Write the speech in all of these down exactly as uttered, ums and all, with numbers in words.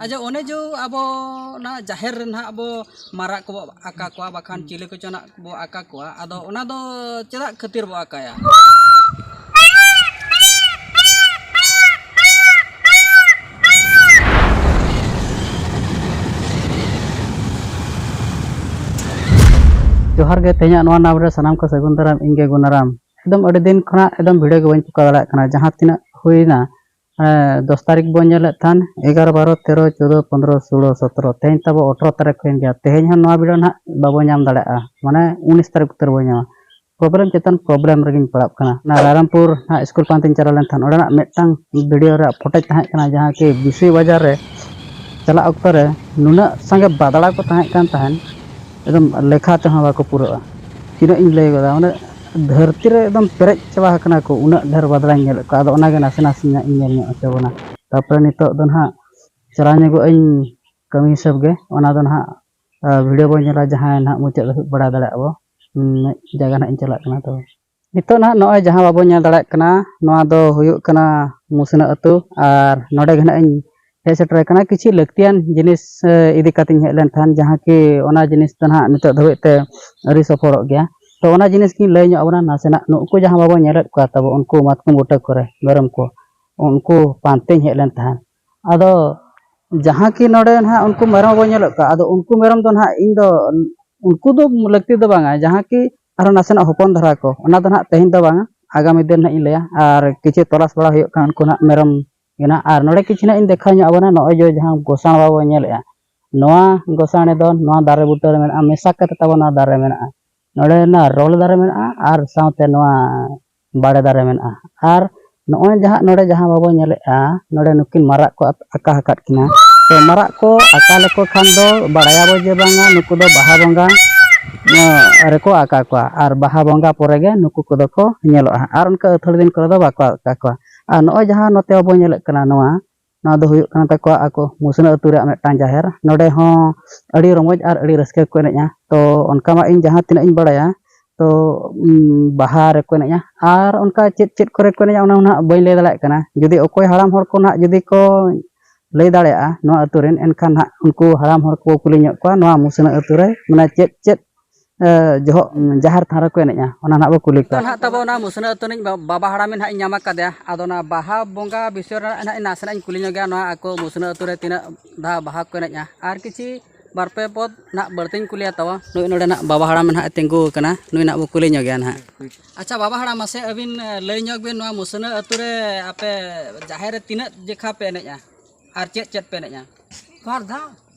ᱟᱪᱪᱷᱟ, ᱚᱱᱮ ᱡᱮ ᱟᱵᱚ ᱚᱱᱟ ᱡᱟᱦᱮᱨ ᱨᱮ ᱱᱟᱦᱟᱜ ᱟᱵᱚ ᱢᱟᱨᱟᱜ ᱠᱚᱵᱚ ᱟᱠᱟ ᱠᱚᱣᱟ, ᱵᱟᱠᱷᱟᱱ ᱪᱤᱞᱤ ᱠᱚᱪᱚ ᱱᱟᱜ ᱵᱚ ᱟᱠᱟ ᱠᱚᱣᱟ, ᱟᱫᱚ ᱚᱱᱟ ᱫᱚ ᱪᱮᱫᱟᱜ ᱠᱷᱟᱹᱛᱤᱨ ᱵᱚ ᱟᱠᱟᱭᱟ? ᱡᱚᱦᱟᱨ ᱜᱮ, ᱛᱮᱦᱮᱧᱟᱜ ᱱᱚᱣᱟ ᱱᱟᱢ ᱨᱮ ᱥᱟᱱᱟᱢ ᱠᱚ ᱥᱟᱹᱜᱩᱱ ᱫᱟᱨᱟᱢ, ᱤᱧ ᱜᱮ ᱜᱩᱱᱟᱨᱟᱢ᱾ ᱮᱠᱫᱚᱢ ᱟᱹᱰᱤ ᱫᱤᱱ ᱠᱷᱚᱱᱟᱜ ᱮᱠᱫᱚᱢ ᱵᱷᱤᱰᱤᱭᱳ ᱜᱮ ᱵᱟᱹᱧ ᱪᱤᱠᱟᱹ ᱫᱟᱲᱮᱭᱟᱜ ᱠᱟᱱᱟ᱾ ᱡᱟᱦᱟᱸ ᱛᱤᱱᱟᱹᱜ ᱦᱩᱭᱱᱟ, ᱦᱮᱸ, ᱫᱚᱥ ᱛᱟᱹᱨᱤᱠᱷ ᱵᱚᱱ ᱧᱮᱞᱮᱫ ᱛᱟᱦᱮᱱ, ᱮᱜᱟᱨᱚ, ᱵᱟᱨᱚ, ᱛᱮᱨᱚ, ᱪᱳᱫᱽᱫᱚ, ᱯᱚᱱᱨᱚ, ᱥᱳᱞᱳ, ᱥᱚᱛᱨᱚ, ᱛᱮᱦᱮᱧ ᱛᱟᱵᱚ ᱟᱴᱷᱨᱚ ᱛᱟᱹᱨᱤᱠᱷ ᱦᱩᱭᱮᱱ ᱜᱮᱭᱟ᱾ ᱛᱮᱦᱮᱧ ᱦᱚᱸ ᱱᱚᱣᱟ ᱵᱷᱤᱰᱤᱭᱳ ᱱᱟᱦᱟᱜ ᱵᱟᱵᱚ ᱧᱟᱢ ᱫᱟᱲᱮᱭᱟᱜᱼᱟ, ᱢᱟᱱᱮ ᱩᱱᱤᱥ ᱛᱟᱹᱨᱤᱠᱷ ᱩᱛᱟᱹᱨ ᱵᱚᱱ ᱧᱟᱢᱟ᱾ ᱯᱨᱚᱵᱞᱮᱢ ᱪᱮᱛᱟᱱ ᱯᱨᱚᱵᱞᱮᱢ ᱨᱮᱜᱮᱧ ᱯᱟᱲᱟᱜ ᱠᱟᱱᱟ᱾ ᱚᱱᱟ ᱨᱟᱭᱨᱟᱢᱯᱩᱨ ᱱᱟᱦᱟᱜ ᱥᱠᱩᱞ ᱯᱟᱱᱛᱮᱧ ᱪᱟᱞᱟᱣ ᱞᱮᱱ ᱛᱟᱦᱮᱱ, ᱚᱸᱰᱮᱱᱟᱜ ᱢᱤᱫᱴᱟᱝ ᱵᱷᱤᱰᱤᱭᱳ ᱨᱮᱭᱟᱜ ᱯᱷᱩᱴᱮᱡᱽ ᱛᱟᱦᱮᱸ ᱠᱟᱱᱟ, ᱡᱟᱦᱟᱸ ᱠᱤ ᱵᱤᱥᱩᱭ ᱵᱟᱡᱟᱨ ᱨᱮ ᱪᱟᱞᱟᱜ ᱚᱠᱛᱚ ᱨᱮ ᱱᱩᱱᱟᱹᱜ ᱥᱟᱸᱜᱮ ᱵᱟᱫᱲᱟ ᱠᱚ ᱛᱟᱦᱮᱸ ᱠᱟᱱ ᱛᱟᱦᱮᱸᱱ, ᱮᱠᱫᱚᱢ ᱞᱮᱠᱷᱟ ᱛᱮᱦᱚᱸ ᱵᱟᱠᱚ ᱯᱩᱨᱟᱹᱜᱼᱟ᱾ ᱛᱤᱱᱟᱹᱜ ᱤᱧ ᱞᱟᱹᱭ ᱜᱚᱫᱟ, ᱢᱟᱱᱮ ᱫᱷᱟᱹᱨᱛᱤ ᱨᱮ ᱮᱠᱫᱚᱢ ᱯᱮᱨᱮᱡ ᱪᱟᱵᱟ ᱟᱠᱟᱱᱟ ᱠᱚ, ᱩᱱᱟᱹᱜ ᱰᱷᱮᱨ ᱵᱟᱫᱲᱟᱧ ᱧᱮᱞᱮᱫ ᱠᱚᱣᱟ᱾ ᱟᱫᱚ ᱚᱱᱟᱜᱮ ᱱᱟᱥᱮ ᱱᱟᱥᱮ ᱧᱚᱜ ᱤᱧ ᱧᱮᱞ ᱧᱚᱜ ᱦᱚᱪᱚ ᱵᱚᱱᱟ᱾ ᱛᱟᱨᱯᱚᱨᱮ ᱱᱤᱛᱚᱜ ᱫᱚ ᱱᱟᱦᱟᱜ ᱪᱟᱞᱟᱣ ᱧᱚᱜᱚᱜ ᱟᱹᱧ ᱠᱟᱹᱢᱤ ᱦᱤᱥᱟᱹᱵ ᱜᱮ, ᱚᱱᱟ ᱫᱚ ᱱᱟᱦᱟᱜ ᱵᱷᱤᱰᱤᱭᱳ ᱵᱚᱱ ᱧᱮᱞᱟ, ᱡᱟᱦᱟᱸᱭ ᱱᱟᱦᱟᱜ ᱢᱩᱪᱟᱹᱫ ᱫᱷᱟᱹᱵᱤᱡ ᱵᱟᱲᱟᱭ ᱫᱟᱲᱮᱭᱟᱜᱼᱟ ᱵᱚ᱾ ᱢᱤᱫ ᱡᱟᱭᱜᱟ ᱱᱟᱦᱟᱜ ᱤᱧ ᱪᱟᱞᱟᱜ ᱠᱟᱱᱟ᱾ ᱛᱚ ᱱᱤᱛᱚᱜ ᱱᱟᱦᱟᱜ ᱱᱚᱜᱼᱚᱭ ᱡᱟᱦᱟᱸ ᱵᱟᱵᱚᱱ ᱧᱮᱞ ᱫᱟᱲᱮᱭᱟᱜ ᱠᱟᱱᱟ, ᱱᱚᱣᱟ ᱫᱚ ᱦᱩᱭᱩᱜ ᱠᱟᱱᱟ ᱢᱩᱥᱱᱟᱹ ᱟᱹᱛᱩ᱾ ᱟᱨ ᱱᱚᱰᱮ ᱜᱮ ᱱᱟᱦᱟᱜ ᱤᱧ ᱦᱮᱡ ᱥᱮᱴᱮᱨ ᱟᱠᱟᱱᱟ, ᱠᱤᱪᱷᱩ ᱞᱟᱹᱠᱛᱤᱭᱟᱱ ᱡᱤᱱᱤᱥ ᱤᱫᱤ ᱠᱟᱛᱮᱧ ᱦᱮᱡ ᱞᱮᱱ ᱛᱟᱦᱮᱸᱫ, ᱡᱟᱦᱟᱸ ᱠᱤ ᱚᱱᱟ ᱡᱤᱱᱤᱥ ᱫᱚ ᱱᱟᱦᱟᱜ ᱱᱤᱛᱚᱜ ᱫᱷᱟᱹᱵᱤᱡ ᱛᱮ ᱟᱹᱣᱨᱤ ᱥᱚᱯᱷᱚᱲᱚᱜ ᱜᱮᱭᱟ᱾ ᱛᱚ ᱚᱱᱟ ᱡᱤᱱᱤᱥ ᱜᱤᱧ ᱞᱟᱹᱭ ᱧᱚᱜ ᱟᱵᱚᱱᱟ ᱱᱟᱥᱮᱱᱟᱜ᱾ ᱱᱩᱠᱩ ᱡᱟᱦᱟᱸ ᱵᱟᱵᱚᱱ ᱧᱮᱞᱮᱫ ᱠᱚᱣᱟ ᱛᱟᱵᱚ, ᱩᱱᱠᱩ ᱢᱟᱛᱠᱚᱢ ᱵᱩᱴᱟᱹ ᱠᱚᱨᱮ ᱢᱮᱨᱚᱢ ᱠᱚ, ᱩᱱᱠᱩ ᱯᱟᱱᱛᱮᱧ ᱦᱮᱡ ᱞᱮᱱ ᱛᱟᱦᱮᱸᱫ᱾ ᱟᱫᱚ ᱡᱟᱦᱟᱸ ᱠᱤ ᱱᱚᱰᱮ ᱱᱟᱦᱟᱜ ᱩᱱᱠᱩ ᱢᱮᱨᱚᱢ ᱵᱚᱱ ᱧᱮᱞᱮᱫ ᱠᱚᱣᱟ, ᱟᱫᱚ ᱩᱱᱠᱩ ᱢᱮᱨᱚᱢ ᱫᱚ ᱱᱟᱦᱟᱜ ᱤᱧ ᱫᱚ, ᱩᱱᱠᱩ ᱫᱚ ᱞᱟᱹᱠᱛᱤ ᱫᱚ ᱵᱟᱝᱟ, ᱡᱟᱦᱟᱸ ᱠᱤ ᱟᱨᱦᱚᱸ ᱱᱟᱥᱮᱱᱟᱜ ᱦᱚᱯᱚᱱ ᱫᱷᱟᱨᱟ ᱠᱚ, ᱚᱱᱟ ᱫᱚ ᱱᱟᱦᱟᱜ ᱛᱮᱦᱮᱧ ᱫᱚ ᱵᱟᱝᱟ, ᱟᱜᱟᱢᱤ ᱫᱤᱱ ᱱᱟᱦᱟᱜ ᱤᱧ ᱞᱟᱹᱭᱟ᱾ ᱟᱨ ᱠᱤᱪᱷᱩ ᱛᱚᱞᱟᱥ ᱵᱟᱲᱟ ᱦᱩᱭᱩᱜ ᱠᱟᱱᱟ ᱩᱱᱠᱩ ᱱᱟᱦᱟᱜ ᱢᱮᱨᱚᱢ ᱜᱮ ᱱᱟᱦᱟᱜ᱾ ᱟᱨ ᱱᱚᱰᱮ ᱠᱤᱪᱷᱩ ᱱᱟᱦᱟᱜ ᱤᱧ ᱫᱮᱠᱷᱟᱣ ᱧᱚᱜ ᱟᱵᱚᱱᱟ, ᱱᱚᱜᱼᱚᱭ ᱡᱮ ᱡᱟᱦᱟᱸ ᱜᱚᱥᱟᱬ ᱵᱟᱵᱚᱱ ᱧᱮᱞᱮᱫᱼᱟ, ᱱᱚᱣᱟ ᱜᱚᱥᱟᱬᱮ ᱫᱚ ᱱᱚᱣᱟ ᱫᱟᱨᱮ ᱵᱩᱴᱟᱹ ᱨᱮ ᱢᱮᱱᱟᱜᱼᱟ, ᱢᱮᱥᱟ ᱠᱟᱛᱮ ᱛᱟᱵᱚ ᱱᱚᱣᱟ ᱫᱟᱨᱮ ᱢᱮᱱᱟᱜᱼᱟ᱾ ᱱᱚᱰᱮ ᱱᱚᱣᱟ ᱨᱚᱞ ᱫᱟᱨᱮ ᱢᱮᱱᱟᱜᱼᱟ ᱟᱨ ᱥᱟᱶᱛᱮ ᱱᱚᱣᱟ ᱵᱟᱲᱮ ᱫᱟᱨᱮ ᱢᱮᱱᱟᱜᱼᱟ᱾ ᱟᱨ ᱱᱚᱜᱼᱚᱭ ᱡᱟᱦᱟᱸ ᱱᱚᱰᱮ ᱡᱟᱦᱟᱸ ᱵᱟᱵᱚ ᱧᱮᱞᱮᱫᱼᱟ, ᱱᱚᱰᱮ ᱱᱩᱠᱤᱱ ᱢᱟᱨᱟᱜ ᱠᱚ ᱟᱠᱟ ᱟᱠᱟᱫ ᱠᱤᱱᱟ᱾ ᱛᱚ ᱢᱟᱨᱟᱜ ᱠᱚ ᱟᱠᱟ ᱞᱮᱠᱚ ᱠᱷᱟᱱ ᱫᱚ ᱵᱟᱲᱟᱭᱟᱵᱚ ᱡᱮ ᱵᱟᱝᱟ ᱱᱩᱠᱩ ᱫᱚ ᱵᱟᱦᱟ ᱵᱚᱸᱜᱟ, ᱮ, ᱨᱮᱠᱚ ᱟᱠᱟ ᱠᱚᱣᱟ, ᱟᱨ ᱵᱟᱦᱟ ᱵᱚᱸᱜᱟ ᱯᱚᱨᱮ ᱜᱮ ᱱᱩᱠᱩ ᱠᱚᱫᱚ ᱠᱚ ᱧᱮᱞᱚᱜᱼᱟ, ᱟᱨ ᱚᱱᱠᱟ ᱟᱹᱛᱷᱟᱹᱲᱤ ᱫᱤᱱ ᱠᱚᱨᱮ ᱫᱚ ᱵᱟᱠᱚ ᱟᱠᱟ ᱠᱚᱣᱟ᱾ ᱟᱨ ᱱᱚᱜᱼᱚᱭ ᱡᱟᱦᱟᱸ ᱱᱚᱛᱮ ᱵᱟᱵᱚ ᱧᱮᱞᱮᱫ ᱠᱟᱱᱟ, ᱱᱚᱣᱟ ᱱᱚᱣᱟ ᱫᱚ ᱦᱩᱭᱩᱜ ᱠᱟᱱ ᱛᱟᱠᱚᱣᱟ ᱟᱠᱚ ᱢᱩᱥᱱᱟᱹ ᱟᱹᱛᱩ ᱨᱮᱭᱟᱜ ᱢᱤᱫᱴᱟᱝ ᱡᱟᱦᱮᱨ᱾ ᱱᱚᱰᱮ ᱦᱚᱸ ᱟᱹᱰᱤ ᱨᱚᱢᱚᱡᱽ ᱟᱨ ᱟᱹᱰᱤ ᱨᱟᱹᱥᱠᱟᱹ ᱠᱚ ᱮᱱᱮᱡᱼᱟ᱾ ᱛᱚ ᱚᱱᱠᱟ ᱢᱟ ᱤᱧ ᱡᱟᱦᱟᱸ ᱛᱤᱱᱟᱹᱜ ᱤᱧ ᱵᱟᱲᱟᱭᱟ, ᱛᱚ ᱩᱢ, ᱵᱟᱦᱟ ᱨᱮᱠᱚ ᱮᱱᱮᱡᱼᱟ ᱟᱨ ᱚᱱᱠᱟ ᱪᱮᱫ ᱪᱮᱫ ᱠᱚᱨᱮ ᱠᱚ ᱮᱱᱮᱡᱼᱟ, ᱚᱱᱟ ᱦᱚᱸ ᱱᱟᱦᱟᱜ ᱵᱟᱹᱧ ᱞᱟᱹᱭ ᱫᱟᱲᱮᱭᱟᱜ ᱠᱟᱱᱟ᱾ ᱡᱩᱫᱤ ᱚᱠᱚᱭ ᱦᱟᱲᱟᱢ ᱦᱚᱲ ᱠᱚ ᱱᱟᱦᱟᱜ ᱡᱩᱫᱤ ᱠᱚ ᱞᱟᱹᱭ ᱫᱟᱲᱮᱭᱟᱜᱼᱟ ᱱᱚᱣᱟ ᱟᱹᱛᱩ ᱨᱮᱱ, ᱮᱱᱠᱷᱟᱱ ᱦᱟᱸᱜ ᱩᱱᱠᱩ ᱦᱟᱲᱟᱢ ᱦᱚᱲ ᱠᱚ ᱠᱩᱞᱤ ᱧᱚᱜ ᱠᱚᱣᱟ ᱱᱚᱣᱟ ᱢᱩᱥᱱᱟᱹ ᱟᱹᱛᱩ ᱨᱮ ᱢᱟᱱᱮ ᱪᱮᱫ ᱪᱮᱫ ᱮ, ᱡᱚᱦᱚᱜ ᱡᱟᱦᱮᱨ ᱛᱷᱟᱱ ᱨᱮᱠᱚ ᱮᱱᱮᱡᱼᱟ, ᱚᱱᱟ ᱱᱟᱦᱟᱜ ᱵᱚ ᱠᱩᱞᱤ ᱠᱚᱣᱟ᱾ ᱱᱟᱦᱟᱜ ᱛᱟᱵᱚ ᱚᱱᱟ ᱢᱩᱥᱱᱟᱹ ᱟᱹᱛᱩ ᱨᱤᱱᱤᱡ ᱵᱟ-, ᱵᱟᱵᱟ ᱦᱟᱲᱟᱢ ᱱᱟᱦᱟᱜ ᱤᱧ ᱧᱟᱢ ᱟᱠᱟᱫᱮᱭᱟ᱾ ᱟᱫᱚ ᱚᱱᱟ ᱵᱟᱦᱟ ᱵᱚᱸᱜᱟ ᱵᱤᱥᱚᱭ ᱨᱮ ᱱᱟᱦᱟᱜ ᱱᱟᱥᱮᱱᱟᱜ ᱤᱧ ᱠᱩᱞᱤ ᱧᱚᱜᱮᱭᱟ, ᱱᱚᱣᱟ ᱟᱠᱚ ᱢᱩᱥᱱᱟᱹ ᱟᱹᱛᱩ ᱨᱮ ᱛᱤᱱᱟᱹᱜ ᱫᱷᱟᱣ ᱵᱟᱦᱟ ᱠᱚ ᱮᱱᱮᱡᱼᱟ᱾ ᱟᱨ ᱠᱤᱪᱷᱤ ᱵᱟᱨ ᱯᱮ ᱯᱚᱫ ᱱᱟᱦᱟᱜ ᱵᱟᱹᱲᱛᱤᱧ ᱠᱩᱞᱤᱭᱟ ᱛᱟᱵᱚ᱾ ᱱᱩᱭ ᱱᱚᱰᱮ ᱱᱟᱦᱟᱜ ᱵᱟᱵᱟ ᱦᱟᱲᱟᱢ ᱱᱟᱦᱟᱜ ᱮ ᱛᱤᱸᱜᱩ ᱟᱠᱟᱱᱟ, ᱱᱩᱭ ᱱᱟᱦᱟᱜ ᱵᱚ ᱠᱩᱞᱤ ᱧᱚᱜᱮᱭᱟ ᱱᱟᱦᱟᱜ᱾ ᱟᱪᱪᱷᱟ ᱵᱟᱵᱟ ᱦᱟᱲᱟᱢ, ᱢᱟᱥᱮ ᱟᱹᱵᱤᱱ, ᱮ, ᱞᱟᱹᱭ ᱧᱚᱜ ᱵᱤᱱ, ᱱᱚᱣᱟ ᱢᱩᱥᱱᱟᱹ ᱟᱹᱛᱩ ᱨᱮ ᱟᱯᱮ ᱡᱟᱦᱮᱨ ᱨᱮ ᱛᱤᱱᱟᱹᱜ ᱡᱮᱠᱷᱟ ᱯᱮ ᱮᱱᱮᱡᱼᱟ ᱟᱨ ᱪᱮᱫ ᱪᱮᱫ ᱯᱮ ᱮᱱᱮᱡᱼᱟ? ᱵᱟᱨ ᱫᱷᱟᱣ᱾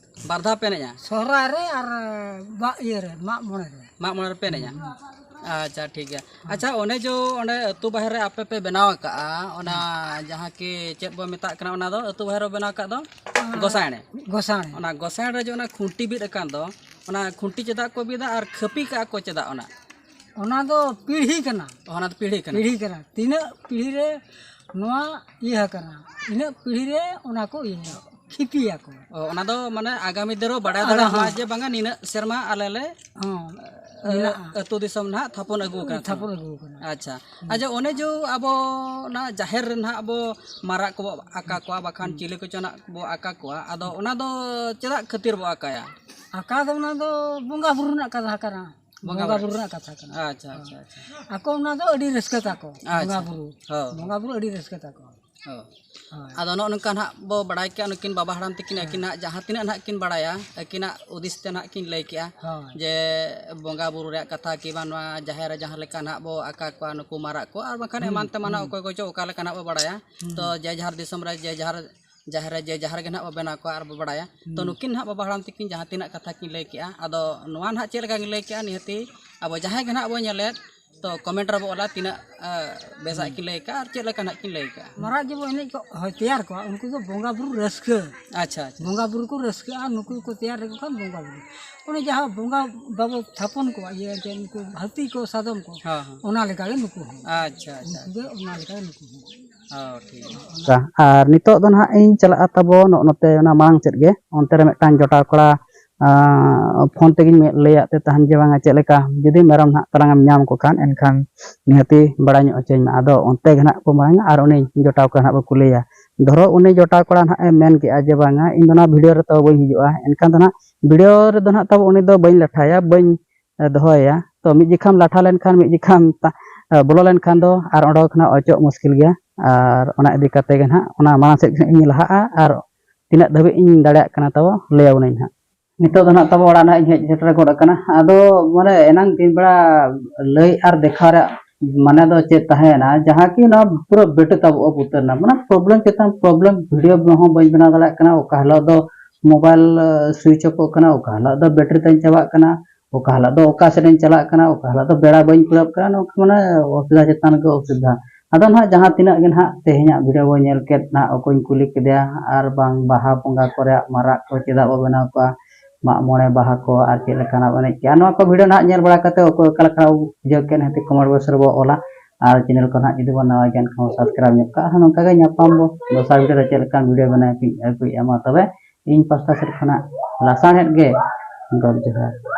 ᱵᱟᱨ ᱫᱷᱟᱣ ᱯᱮ ᱮᱱᱮᱡᱼᱟ? ᱥᱚᱦᱨᱟᱭ ᱨᱮ ᱟᱨ ᱵᱟ-, ᱤᱭᱟᱹ ᱨᱮ, ᱢᱟᱜ ᱢᱚᱬᱮ ᱨᱮ᱾ ᱢᱟᱜ ᱢᱚᱬᱮ ᱨᱮᱯᱮ ᱮᱱᱮᱡᱼᱟ? ᱟᱪᱪᱷᱟ, ᱴᱷᱤᱠ ᱜᱮᱭᱟ᱾ ᱟᱪᱪᱷᱟ, ᱚᱱᱮ ᱡᱚ ᱚᱸᱰᱮ ᱟᱹᱛᱩ ᱵᱟᱦᱮᱨ ᱨᱮ ᱟᱯᱮ ᱯᱮ ᱵᱮᱱᱟᱣ ᱟᱠᱟᱜᱼᱟ, ᱚᱱᱟ ᱡᱟᱦᱟᱸ ᱠᱤ ᱪᱮᱫ ᱵᱚ ᱢᱮᱛᱟᱜ ᱠᱟᱱᱟ, ᱚᱱᱟ ᱫᱚ ᱟᱹᱛᱩ ᱵᱟᱦᱮᱨ ᱨᱮ ᱵᱮᱱᱟᱣ ᱟᱠᱟᱫ ᱫᱚ? ᱜᱚᱸᱥᱟᱭ ᱮᱱᱮᱡ᱾ ᱜᱚᱸᱥᱟᱭ ᱮᱱᱮᱡ᱾ ᱚᱱᱟ ᱜᱚᱸᱥᱟᱭ ᱮᱱᱮᱡ ᱨᱮ ᱡᱮ ᱚᱱᱟ ᱠᱷᱩᱱᱴᱤ ᱵᱤᱫ ᱟᱠᱟᱱ ᱫᱚ, ᱚᱱᱟ ᱠᱷᱩᱱᱴᱤ ᱪᱮᱫᱟᱜ ᱠᱚ ᱵᱤᱫᱟ ᱟᱨ ᱠᱷᱟᱹᱯᱤ ᱠᱟᱜᱼᱟ ᱠᱚ ᱪᱮᱫᱟᱜ ᱚᱱᱟ? ᱚᱱᱟ ᱫᱚ ᱯᱤᱲᱦᱤ ᱠᱟᱱᱟ᱾ ᱚᱱᱟ ᱫᱚ ᱯᱤᱲᱦᱤ ᱠᱟᱱᱟ᱾ ᱯᱤᱲᱦᱤ ᱠᱟᱱᱟ᱾ ᱛᱤᱱᱟᱹᱜ ᱯᱤᱲᱦᱤ ᱨᱮ ᱱᱚᱣᱟ ᱤᱭᱟᱹ ᱟᱠᱟᱱᱟ, ᱤᱱᱟᱹᱜ ᱯᱤᱲᱦᱤ ᱨᱮ ᱚᱱᱟ ᱠᱚ ᱤᱭᱟᱹᱭᱟ, ᱠᱷᱤᱛᱤᱭᱟᱠᱚ᱾ ᱚ, ᱚᱱᱟ ᱫᱚ ᱢᱟᱱᱮ ᱟᱜᱟᱢᱤ ᱫᱤᱱ ᱨᱮ ᱵᱟᱲᱟᱭ ᱟᱫᱚ ᱫᱟᱲᱮᱭᱟᱜ ᱢᱟ ᱦᱚᱸ᱾ ᱡᱮ ᱵᱟᱝᱟ ᱱᱤᱱᱟᱹᱜ ᱥᱮᱨᱢᱟ ᱟᱞᱮ ᱞᱮ, ᱦᱚᱸ᱾ ᱮ, ᱢᱮᱱᱟᱜᱼᱟ᱾ ᱟᱹᱛᱩ ᱫᱤᱥᱚᱢ ᱱᱟᱦᱟᱜ ᱛᱷᱟᱯᱚᱱ ᱟᱹᱜᱩ ᱟᱠᱟᱱᱟ᱾ ᱛᱷᱟᱯᱚᱱ ᱟᱹᱜᱩ ᱟᱠᱟᱱᱟ᱾ ᱟᱪᱪᱷᱟ᱾ ᱦᱩᱸ᱾ ᱟᱪᱪᱷᱟ, ᱚᱱᱮ ᱡᱮ ᱟᱵᱚ ᱚᱱᱟ ᱡᱟᱦᱮᱨ ᱨᱮ ᱱᱟᱦᱟᱜ ᱟᱵᱚ ᱢᱟᱨᱟᱜ ᱠᱚᱵᱚ ᱟᱠᱟ ᱠᱚᱣᱟ, ᱵᱟᱠᱷᱟᱱ ᱦᱩᱸ᱾ ᱪᱤᱞᱤ ᱠᱚᱪᱚ ᱱᱟᱦᱟᱜ ᱵᱚ ᱟᱠᱟ ᱠᱚᱣᱟ, ᱟᱫᱚ ᱚᱱᱟ ᱫᱚ ᱪᱮᱫᱟᱜ ᱠᱷᱟᱹᱛᱤᱨ ᱵᱚ ᱟᱠᱟᱭᱟ? ᱟᱠᱟ ᱫᱚ ᱚᱱᱟ ᱫᱚ ᱵᱚᱸᱜᱟ ᱵᱩᱨᱩ ᱨᱮᱱᱟᱜ ᱠᱟᱛᱷᱟ ᱠᱟᱱᱟ᱾ ᱵᱚᱸᱜᱟ ᱵᱚᱸᱜᱟ ᱵᱩᱨᱩ᱾ ᱵᱩᱨᱩ ᱨᱮᱱᱟᱜ ᱠᱟᱛᱷᱟ ᱠᱟᱱᱟ᱾ ᱟᱪᱪᱷᱟ, ᱟᱪᱪᱷᱟ, ᱟᱪᱪᱷᱟ᱾ ᱟᱠᱚ ᱚᱱᱟ ᱫᱚ ᱟᱹᱰᱤ ᱨᱟᱹᱥᱠᱟᱹ ᱛᱟᱠᱚ, ᱟᱪᱪᱷᱟ᱾ ᱵᱚᱸᱜᱟ ᱵᱩᱨᱩ᱾ ᱦᱚᱸ᱾ ᱵᱚᱸᱜᱟ ᱵᱩᱨᱩ ᱟᱹᱰᱤ ᱨᱟᱹᱥᱠᱟᱹ ᱛᱟᱠᱚ᱾ ᱦᱚᱸ᱾ ᱦᱳᱭ᱾ ᱟᱫᱚ ᱱᱚᱜᱼᱚ ᱱᱚᱝᱠᱟ ᱱᱟᱦᱟᱜ ᱵᱚ ᱵᱟᱲᱟᱭ ᱠᱮᱜᱼᱟ, ᱱᱩᱠᱤᱱ ᱵᱟᱵᱟ ᱦᱟᱲᱟᱢ ᱛᱟᱹᱠᱤᱱ ᱦᱮᱸ᱾ ᱟᱹᱠᱤᱱᱟᱜ ᱡᱟᱦᱟᱸ ᱛᱤᱱᱟᱹᱜ ᱱᱟᱦᱟᱜ ᱠᱤᱱ ᱵᱟᱲᱟᱭᱟ, ᱟᱹᱠᱤᱱᱟᱜ ᱦᱩᱫᱤᱥ ᱛᱮ ᱱᱟᱦᱟᱜ ᱠᱤᱱ ᱞᱟᱹᱭ ᱠᱮᱜᱼᱟ ᱦᱳᱭ᱾ ᱡᱮ ᱵᱚᱸᱜᱟ ᱵᱩᱨᱩ ᱨᱮᱭᱟᱜ ᱠᱟᱛᱷᱟ, ᱠᱤ ᱵᱟᱝ ᱱᱚᱣᱟ ᱡᱟᱦᱮᱨ ᱨᱮ ᱡᱟᱦᱟᱸ ᱞᱮᱠᱟ ᱱᱟᱦᱟᱜ ᱵᱚ ᱟᱠᱟ ᱠᱚᱣᱟ ᱱᱩᱠᱩ ᱢᱟᱨᱟᱜ ᱠᱚ, ᱟᱨ ᱵᱟᱝᱠᱷᱟᱱ ᱦᱩᱸ, ᱮᱢᱟᱱ ᱛᱮᱢᱟᱱᱟᱜ ᱦᱩᱸ᱾ ᱚᱠᱚᱭ ᱠᱚᱪᱚ ᱚᱠᱟ ᱞᱮᱠᱟ ᱱᱟᱦᱟᱜ ᱵᱚ ᱵᱟᱲᱟᱭᱟ᱾ ᱦᱩᱸ᱾ ᱛᱚ ᱡᱮ ᱡᱟᱦᱟᱨ ᱫᱤᱥᱚᱢ ᱨᱮ ᱡᱮ ᱡᱟᱦᱟᱨ ᱡᱟᱦᱮᱨ ᱨᱮ ᱡᱮ ᱡᱟᱦᱟᱨ ᱜᱮ ᱱᱟᱦᱟᱜ ᱵᱚ ᱵᱮᱱᱟᱣ ᱠᱚᱣᱟ ᱟᱨ ᱵᱚ ᱵᱟᱲᱟᱭᱟ᱾ ᱛᱚ ᱦᱩᱸ᱾ ᱱᱩᱠᱤᱱ ᱱᱟᱦᱟᱜ ᱵᱟᱵᱟ ᱦᱟᱲᱟᱢ ᱛᱟᱹᱠᱤᱱ ᱡᱟᱦᱟᱸ ᱛᱤᱱᱟᱹᱜ ᱠᱟᱛᱷᱟ ᱠᱤᱱ ᱞᱟᱹᱭ ᱠᱮᱜᱼᱟ, ᱟᱫᱚ ᱱᱚᱣᱟ ᱱᱟᱦᱟᱜ ᱪᱮᱫ ᱞᱮᱠᱟ ᱠᱤᱱ ᱞᱟᱹᱭ ᱠᱮᱜᱼᱟ, ᱱᱤᱦᱟᱹᱛᱤ ᱟᱵᱚ ᱡᱟᱦᱟᱸᱭ ᱜᱮ ᱱᱟᱦᱟᱜ ᱵᱚ ᱧᱮᱞᱮᱫ, ᱛᱚ comment ᱨᱮᱵᱚ ᱚᱞᱟ ᱛᱤᱱᱟᱹᱜ, ᱮ, ᱵᱮᱥᱟᱜ ᱦᱩᱸ᱾ ᱠᱤᱱ ᱞᱟᱹᱭ ᱠᱟᱜᱼᱟ ᱟᱨ ᱪᱮᱫ ᱞᱮᱠᱟ ᱱᱟᱦᱟᱜ ᱠᱤᱱ ᱞᱟᱹᱭ ᱠᱟᱜᱼᱟ᱾ ᱢᱟᱨᱟᱜ ᱡᱮᱵᱚ ᱮᱱᱮᱡ ᱠᱚ ᱦᱳᱭ ᱛᱮᱭᱟᱨ ᱠᱚᱣᱟ, ᱩᱱᱠᱩ ᱫᱚ ᱵᱚᱸᱜᱟ ᱵᱩᱨᱩ ᱨᱟᱹᱥᱠᱟᱹ᱾ ᱟᱪᱪᱷᱟ, ᱟᱪᱪᱷᱟ᱾ ᱵᱚᱸᱜᱟ ᱵᱩᱨᱩ ᱠᱚ ᱨᱟᱹᱥᱠᱟᱹᱜᱼᱟ, ᱱᱩᱠᱩ ᱠᱚ ᱛᱮᱭᱟᱨ ᱞᱮᱠᱚ ᱠᱷᱟᱱ ᱵᱚᱸᱜᱟ ᱵᱩᱨᱩ᱾ ᱚᱱᱮ ᱡᱟᱦᱟᱸ ᱵᱚᱸᱜᱟ ᱵᱟᱵᱚ ᱛᱷᱟᱯᱚᱱ ᱠᱚᱣᱟ, ᱤᱭᱟᱹ ᱡᱮ ᱱᱩᱠᱩ ᱦᱟᱹᱛᱤ ᱠᱚ, ᱥᱟᱫᱚᱢ ᱠᱚ, ᱦᱮᱸ, ᱦᱮᱸ᱾ ᱚᱱᱟ ᱞᱮᱠᱟ ᱜᱮ ᱱᱩᱠᱩ ᱦᱚᱸ᱾ ᱟᱪᱪᱷᱟ, ᱟᱪᱪᱷᱟ᱾ ᱩᱱᱠᱩ ᱜᱮ ᱚᱱᱟ ᱞᱮᱠᱟ ᱜᱮ ᱱᱩᱠᱩ ᱦᱚᱸ᱾ ᱚ, ᱴᱷᱤᱠ᱾ ᱟᱪᱪᱷᱟ, ᱟᱨ ᱱᱤᱛᱚᱜ ᱫᱚ ᱱᱟᱦᱟᱜ ᱤᱧ ᱪᱟᱞᱟᱜᱼᱟ ᱛᱟᱵᱚ ᱱᱚᱜᱼᱚ ᱱᱚᱛᱮ ᱚᱱᱟ ᱢᱟᱲᱟᱝ ᱥᱮᱫ ᱜᱮ, ᱚᱱᱛᱮ ᱨᱮ ᱢᱤᱫᱴᱟᱝ ᱡᱚᱴᱟᱣ ᱠᱚᱲᱟ, ᱟᱸ, ᱯᱷᱳᱱ ᱛᱮᱜᱤᱧ ᱢᱮ-, ᱞᱟᱹᱭᱟᱫ ᱛᱮ ᱛᱟᱦᱮᱱ ᱡᱮ ᱵᱟᱝᱟ ᱪᱮᱫ ᱞᱮᱠᱟ ᱡᱩᱫᱤ ᱢᱮᱨᱚᱢ ᱱᱟᱦᱟᱜ ᱛᱟᱞᱟᱝ ᱮᱢ ᱧᱟᱢ ᱠᱚ ᱠᱷᱟᱱ ᱮᱱᱠᱷᱟᱱ ᱱᱤᱦᱟᱹᱛᱤ ᱵᱟᱲᱟᱭ ᱧᱚᱜ ᱦᱚᱪᱚᱧ ᱢᱮ᱾ ᱟᱫᱚ ᱚᱱᱛᱮ ᱜᱮ ᱱᱟᱦᱟᱜ ᱠᱚ ᱢᱟᱲᱟᱝᱟ ᱟᱨ ᱩᱱᱤ ᱡᱚᱴᱟᱣ ᱠᱚᱲᱟ ᱱᱟᱦᱟᱜ ᱵᱚ ᱠᱩᱞᱤᱭᱟ᱾ ᱫᱷᱚᱨᱚ ᱩᱱᱤ ᱡᱚᱴᱟᱣ ᱠᱚᱲᱟ ᱱᱟᱦᱟᱜ ᱮ ᱢᱮᱱ ᱠᱮᱜᱼᱟ ᱡᱮ ᱵᱟᱝᱟ, ᱤᱧ ᱫᱚ ᱱᱚᱣᱟ ᱵᱷᱤᱰᱤᱭᱳ ᱨᱮ ᱛᱟᱵᱚ ᱵᱟᱹᱧ ᱦᱤᱡᱩᱜᱼᱟ, ᱮᱱᱠᱷᱟᱱ ᱫᱚ ᱱᱟᱦᱟᱜ ᱵᱷᱤᱰᱤᱭᱳ ᱨᱮᱫᱚ ᱱᱟᱦᱟᱜ ᱛᱟᱵᱚ ᱩᱱᱤ ᱫᱚ ᱵᱟᱹᱧ ᱞᱟᱴᱷᱟᱭᱟ, ᱵᱟᱹᱧ ᱫᱚᱦᱚᱭᱮᱭᱟ᱾ ᱛᱚ ᱢᱤᱫ ᱡᱚᱠᱷᱟᱢ ᱞᱟᱴᱷᱟ ᱞᱮᱱᱠᱷᱟᱱ ᱢᱤᱫ ᱡᱚᱠᱷᱟᱢ ᱛᱟ- ᱵᱚᱞᱚ ᱞᱮᱱᱠᱷᱟᱱ ᱫᱚ ᱟᱨ ᱚᱸᱰᱮ ᱠᱷᱚᱱᱟᱜ ᱚᱪᱚᱜ ᱢᱩᱥᱠᱤᱞ ᱜᱮᱭᱟ᱾ ᱟᱨ ᱚᱱᱟ ᱤᱫᱤ ᱠᱟᱛᱮ ᱜᱮ ᱱᱟᱦᱟᱜ ᱚᱱᱟ ᱢᱟᱲᱟᱝ ᱥᱮᱫ ᱜᱮ ᱤᱧ ᱞᱟᱦᱟᱜᱼᱟ ᱟᱨ ᱛᱤᱱᱟᱹᱜ ᱫᱷᱟᱹᱵᱤᱡ ᱤᱧ ᱫᱟᱲᱮᱭᱟᱜ ᱠᱟᱱᱟ ᱛᱟᱵᱚ ᱞᱟᱹᱭ ᱟᱵᱚᱱᱟᱹᱧ ᱱᱟᱦᱟᱜ᱾ ᱱᱤᱛᱚᱜ ᱫᱚ ᱱᱟᱦᱟᱜ ᱛᱟᱵᱚ ᱚᱲᱟᱜ ᱱᱟᱦᱟᱜ ᱤᱧ ᱦᱮᱡ ᱥᱮᱴᱮᱨ ᱜᱚᱫ ᱟᱠᱟᱱᱟ᱾ ᱟᱫᱚ ᱢᱟᱱᱮ ᱮᱱᱟᱝ ᱫᱤᱱ ᱵᱮᱲᱟ ᱞᱟᱹᱭ ᱟᱨ ᱫᱮᱠᱷᱟᱣ ᱨᱮᱭᱟᱜ ᱢᱟᱱᱮ ᱫᱚ ᱪᱮᱫ ᱛᱟᱦᱮᱸᱭᱮᱱᱟ, ᱡᱟᱦᱟᱸ ᱠᱤ ᱱᱚᱣᱟ ᱯᱩᱨᱟᱹ ᱵᱮᱴᱨᱤ ᱛᱟᱵᱚ ᱩᱛᱟᱹᱨ ᱮᱱᱟ, ᱢᱟᱱᱮ ᱯᱨᱚᱵᱞᱮᱢ ᱪᱮᱛᱟᱱ ᱯᱨᱚᱵᱞᱮᱢ, ᱵᱷᱤᱰᱤᱭᱳ ᱦᱚᱸ ᱵᱟᱹᱧ ᱵᱮᱱᱟᱣ ᱫᱟᱲᱮᱭᱟᱜ ᱠᱟᱱᱟ, ᱚᱠᱟ ᱦᱤᱞᱳᱜ ᱫᱚ ᱢᱳᱵᱟᱭᱤᱞ ᱥᱩᱭᱤᱪ ᱚᱯᱚᱜ ᱠᱟᱱᱟ, ᱚᱠᱟ ᱦᱤᱞᱳᱜ ᱫᱚ ᱵᱮᱴᱨᱤ ᱛᱤᱧ ᱪᱟᱵᱟᱜ ᱠᱟᱱᱟ, ᱚᱠᱟ ᱦᱤᱞᱳᱜ ᱫᱚ ᱚᱠᱟ ᱥᱮᱫ ᱤᱧ ᱪᱟᱞᱟᱜ ᱠᱟᱱᱟ, ᱚᱠᱟ ᱦᱤᱞᱳᱜ ᱫᱚ ᱵᱮᱲᱟ ᱵᱟᱹᱧ ᱠᱩᱞᱟᱹᱜ ᱠᱟᱱᱟ, ᱱᱚᱝᱠᱟ ᱢᱟᱱᱮ ᱚᱥᱩᱵᱤᱫᱷᱟ ᱪᱮᱛᱟᱱ ᱨᱮᱜᱮ ᱚᱥᱩᱵᱤᱫᱷᱟ᱾ ᱟᱫᱚ ᱱᱟᱦᱟᱜ ᱡᱟᱦᱟᱸ ᱛᱤᱱᱟᱹᱜ ᱜᱮ ᱱᱟᱦᱟᱜ ᱛᱮᱦᱮᱧᱟᱜ ᱵᱷᱤᱰᱤᱭᱳ ᱵᱚᱱ ᱧᱮᱞ ᱠᱮᱫ ᱱᱟᱦᱟᱜ, ᱚᱠᱚᱭᱧ ᱠᱩᱞᱤ ᱠᱮᱫᱮᱭᱟ ᱟᱨ ᱵᱟᱝ ᱵᱟᱦᱟ ᱵᱚᱸᱜᱟ ᱠᱚᱨᱮᱭᱟᱜ ᱢᱟᱨᱟᱜ ᱠᱚ ᱪᱮᱫᱟᱜ ᱵᱚ ᱵᱮᱱᱟᱣ ᱠᱚᱣᱟ, ᱢᱟᱜ ᱢᱚᱬᱮ ᱵᱟᱦᱟ ᱠᱚ ᱟᱨ ᱪᱮᱫ ᱞᱮᱠᱟᱱᱟᱜ ᱵᱚ ᱮᱱᱮᱡ ᱠᱮᱜᱼᱟ, ᱱᱚᱣᱟ ᱠᱚ ᱵᱷᱤᱰᱤᱭᱳ ᱱᱟᱦᱟᱜ ᱧᱮᱞ ᱵᱟᱲᱟ ᱠᱟᱛᱮ ᱚᱠᱚᱭ ᱚᱠᱟ ᱞᱮᱠᱟ ᱵᱩᱡᱷᱟᱹᱣ ᱠᱮᱫ ᱱᱟᱦᱟᱜ ᱠᱚᱢᱮᱱᱴ ᱵᱚᱠᱥ ᱨᱮᱵᱚ ᱚᱞᱟ᱾ ᱟᱨ ᱪᱮᱱᱮᱞ ᱠᱚ ᱱᱟᱦᱟᱜ ᱡᱩᱫᱤ ᱵᱚᱱ ᱱᱟᱣᱟ ᱜᱮᱭᱟ ᱮᱱᱠᱷᱟᱱ ᱵᱚᱱ ᱥᱟᱵᱥᱠᱨᱟᱭᱤᱵᱽ ᱧᱚᱜ ᱠᱟᱜᱼᱟ᱾ ᱟᱨ ᱱᱚᱝᱠᱟ ᱜᱮ ᱧᱟᱯᱟᱢ ᱵᱚ ᱫᱚᱥᱟᱨ ᱵᱷᱤᱰᱤᱭᱳ ᱨᱮ ᱪᱮᱫ ᱞᱮᱠᱟᱱ ᱵᱷᱤᱰᱤᱭᱳ ᱵᱮᱱᱟᱣ ᱠᱟᱛᱮᱧ ᱟᱹᱜᱩᱭᱮᱫᱼᱟ᱾ ᱢᱟ ᱛᱚᱵᱮ ᱤᱧ ᱯᱟᱥᱴᱟ ᱥᱮᱫ ᱠᱷᱚᱱᱟᱜ ᱞᱟᱥᱟᱲᱦᱮᱫ ᱜᱮ ᱜᱚᱰ ᱡᱚᱦᱟᱨ᱾